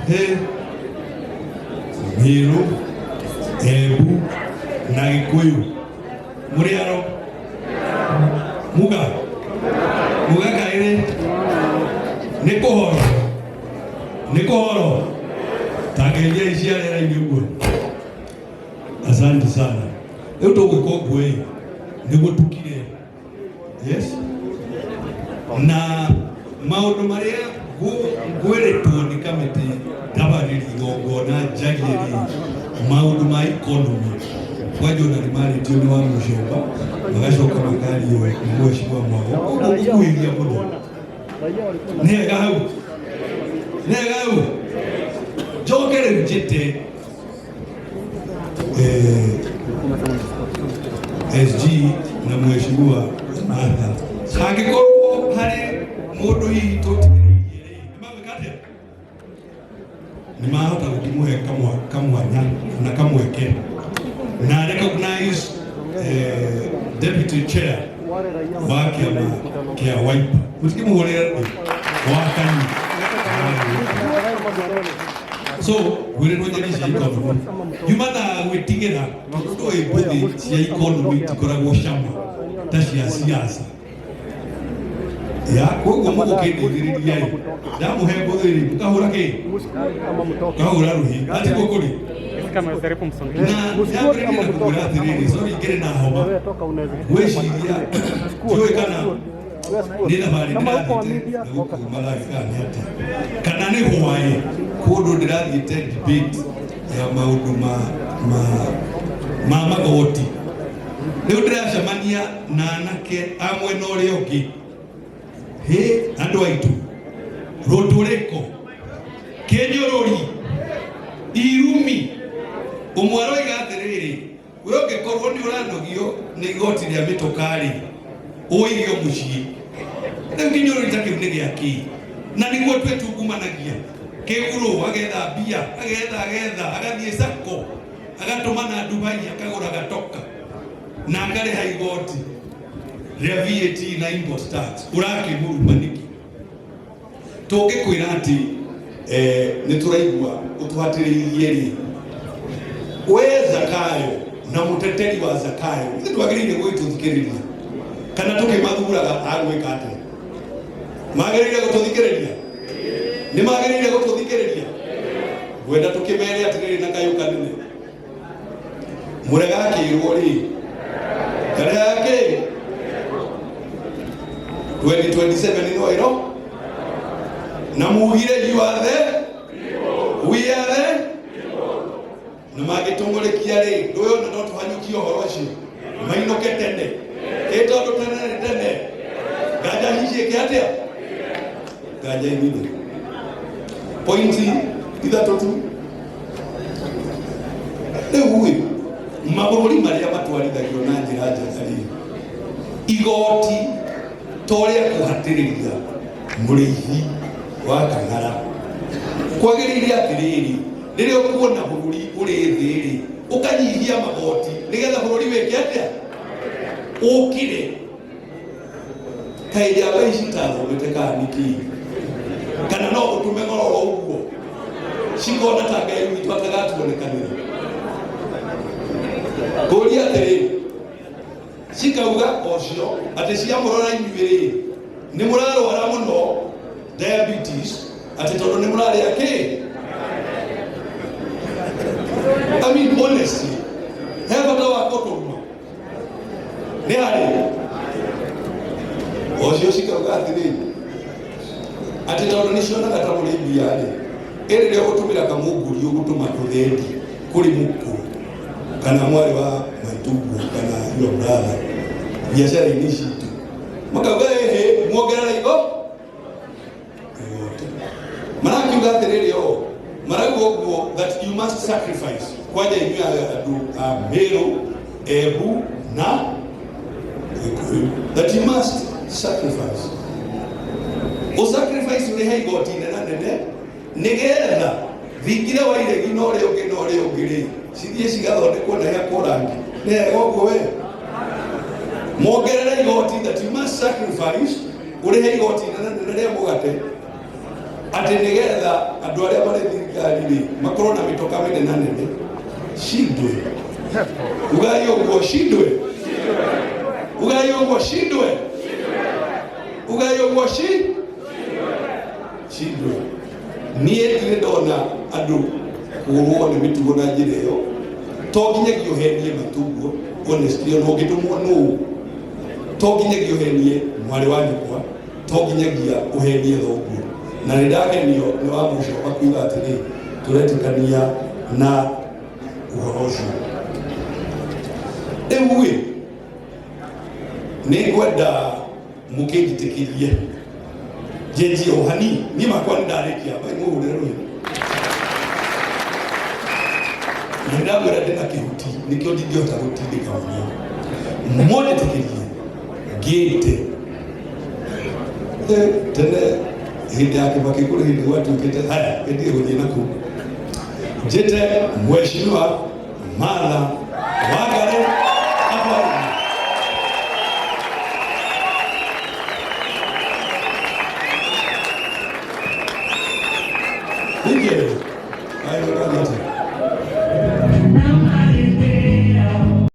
He Meru, Embu na Gĩkũyũ mũrĩ aro muga muga kaĩrĩ nĩ kũhoro nĩ kũhoro tangeria ici arĩra-inĩ ũguo. Asante sana. Rĩu tũgwĩka ũguo ĩ nĩguo tukire. Yes, na maũndũ marĩa ngwĩrĩtwo nĩ kamĩtĩ tabarĩri igongona njarie rĩ, maũndũ ma economy kwanja ona nĩ marĩtio nĩ wa mũcomba, magacoka makario nĩ mheshimiwa Mwago, koguo ngũkuhĩria mũno. Nĩ hega hau, nĩ hega hau. Njoke rĩu njĩte SG na mheshimiwa Martha, hangĩkorwo harĩ mũndũ hihi tũtiganĩirie rĩ, nĩmagwĩka atĩa? Nĩ mahota gũkĩmũhe kamwanya na kamweke na recognize deputy chair wa kĩama kĩa Wiper, mũtikĩmũhũrĩre wa Kanu. So gwĩrĩrwo njeri cia economy yuma na gwĩtigĩra, tondũ ndũĩ mbũthĩ cia economy itikoragwo cama ta cia siasa ya koguo mũgũkĩndeithĩrĩria ĩ ndamũhe mbũthĩ rĩ, mũkahũra kĩ kahũra rũhi atiguo kũrĩ na nyambĩrĩrie na kũmwĩra atĩrĩrĩ, sorry, ngĩrĩ na homa, gwĩciria ndiũĩ kana nĩ thabarĩ ndĩrathiĩte na gũkũ Malawi kana nĩ atĩa kana nĩ hwaĩ kũndũ ndĩrathiĩte debate ya maũndũ ma magoti. Rĩu ndĩracemania na anake a mwena ũrĩa ũngĩ. Hĩ, andũ aitũ, rũtũrĩko, kĩnyũrũri, irumi. Ũmwe aroiga atĩrĩrĩ, we ũngĩkorwo nĩ ũranogio nĩ igoti rĩa mĩtũkarĩ, ũirio mũciĩ. Rĩu kĩnyũrũri ta kĩu nĩ gĩa kĩ? Na nĩguo twĩtungumanagia kĩgurũ, agetha mbia, agetha agetha, agathiĩ sako, agatũmana Dubai, akagũra gatoka na akarĩha igoti rĩa VAT na import tax. Ũrakĩmũruma nĩkĩ? Tũngĩkwĩra atĩ nĩ tũraigua ũtũhatĩrĩirie rĩ, we Zakayo na mũteteri wa Zakayo ithe twagĩrĩire gũgĩtũthikĩrĩria kana tũkĩmathuraga agwĩka atĩa? Magĩrĩire gũtũthikĩrĩria, nĩ magĩrĩire gũtũthikĩrĩria. Ngwenda tũkĩmere atĩrĩrĩ na kayũ kanene, mũrega akĩrwo rĩ, karega kĩ 2027 no ĩro na mugire you are the we are the na mangĩtũng'ũrĩkia rĩ, ndũyona no tũhanyũkie ũhoro ũcio mainũke tene ĩ, tondũ tene nĩ tene. Nganja hihi ĩke atĩa? Nganja inine pointi ithatũ tu. Rĩu ĩ, mabũrũri marĩa matwarithagio na njĩra njega rĩ, igoti to rĩa kũhatĩrĩria mũrĩithi wa kang'ara. Kwagĩrĩire atĩrĩrĩ, rĩrĩa ũkuona bũrũri ũrĩ thĩ rĩ, ũkanyihia magoti nĩgetha bũrũri wĩke atĩa? Ũkire. Kaĩ njamba ici itathomete kana nĩkĩ? Kana no ũtũme ng'ororo ũguo cikona ta Ngai witũ atagatuonekanĩra? Kũria atĩrĩrĩ, cikauga ocio atĩ ciamũrora inyuĩ rĩ, nĩ mũrarwara mũno diabetes, atĩ tondũ nĩ mũrarĩa kĩ? I mean, honestly, he bata wa gũtũruma nĩ harĩ ocio cikauga atĩrĩrĩ, atĩ tondũ nĩ cionaga ta mũrĩ mbia rĩ, ĩrĩrĩa ũgũtũmĩra kamũngũri ũgũtũma tũthendi kũrĩ mũkũrũ kana mwarĩ wa maitũguo kana your brother biacara-inĩ citũ, makauga ĩhĩ muongerera igo igoti. Marakiuga atĩrĩrĩ, o marauga ũguo that you must sacrifice kwanja inyuĩ andũ a Meru, Embu na Gĩkũyũ, that you must sacrifice, ũsacrifice ũrĩhe igoti nene nene nĩgetha thingira wa iregi na ũrĩa ũngĩ na ũrĩa ũngĩ rĩ, cithiĩ cigathondekwo na ihakwo rangi. Nĩ wega ũguo we mongerere igoti, that you must sacrifice, ũrĩhe igoti nene nene rĩa mũgate atĩ Atĩ nĩgetha andũ arĩa marĩ thirikari-rĩ makorwo na mĩtoka mĩnenanene shindwe. Ugai ũguo shindwe, ugai ũguo shindwe, ugai ũguo shindwe. Niĩ ndirĩ ndona andũ kũgũrwo nĩ mĩtugo na njĩra ĩyo. To nginyagia ũhenie matuguo, honestly, ona ũngĩtũmwo nũũ, to nginyagia ũhenie mwarĩ wa nyũkwa, to nginyagia ũhenie thoguo. Na nĩ ndagenio nĩ wa mũcoka kuga atĩrĩ, tũretĩkania na ũhoro ũcio. Rĩu ĩ, nĩ ngwenda mũkĩnjĩtĩkĩrie njenjie o hanini. Niĩ makwa nĩ ndarĩkia, mbai mũhũrĩre rũhĩ. Na nĩ ndamwĩra ndĩna kĩhuti, nĩkĩo ndingĩhota gũtindĩka mũno. Mũnjĩtĩkĩrie ngĩte. Tene hĩndĩ ya Kĩbakĩ kũrĩ hĩndĩ gwatuĩkĩte haya, ĩndige gũthiĩ na kũu. Njĩte Mheshimiwa Martha